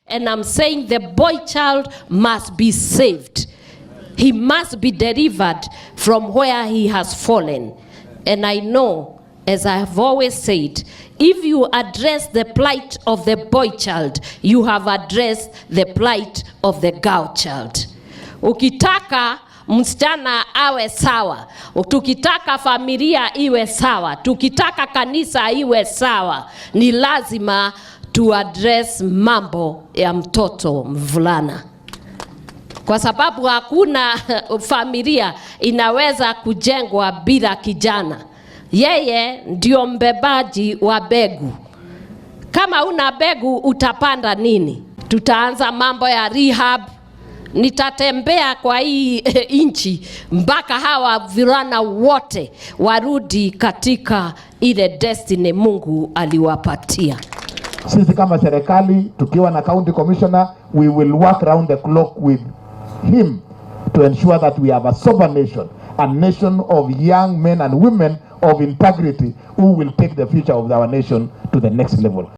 And I'm saying the boy child must be saved. He must be delivered from where he has fallen. And I know, as I have always said, if you address the plight of the boy child, you have addressed the plight of the girl child. Ukitaka msichana awe sawa, tukitaka familia iwe sawa, tukitaka kanisa iwe sawa, ni lazima tu address mambo ya mtoto mvulana, kwa sababu hakuna familia inaweza kujengwa bila kijana. Yeye ndio mbebaji wa mbegu. Kama una mbegu utapanda nini? Tutaanza mambo ya rehab. Nitatembea kwa hii nchi mpaka hawa wavulana wote warudi katika ile destiny Mungu aliwapatia. Sisi kama serikali tukiwa na county commissioner, we will work round the clock with him to ensure that we have a sober nation, a nation of young men and women of integrity who will take the future of our nation to the next level.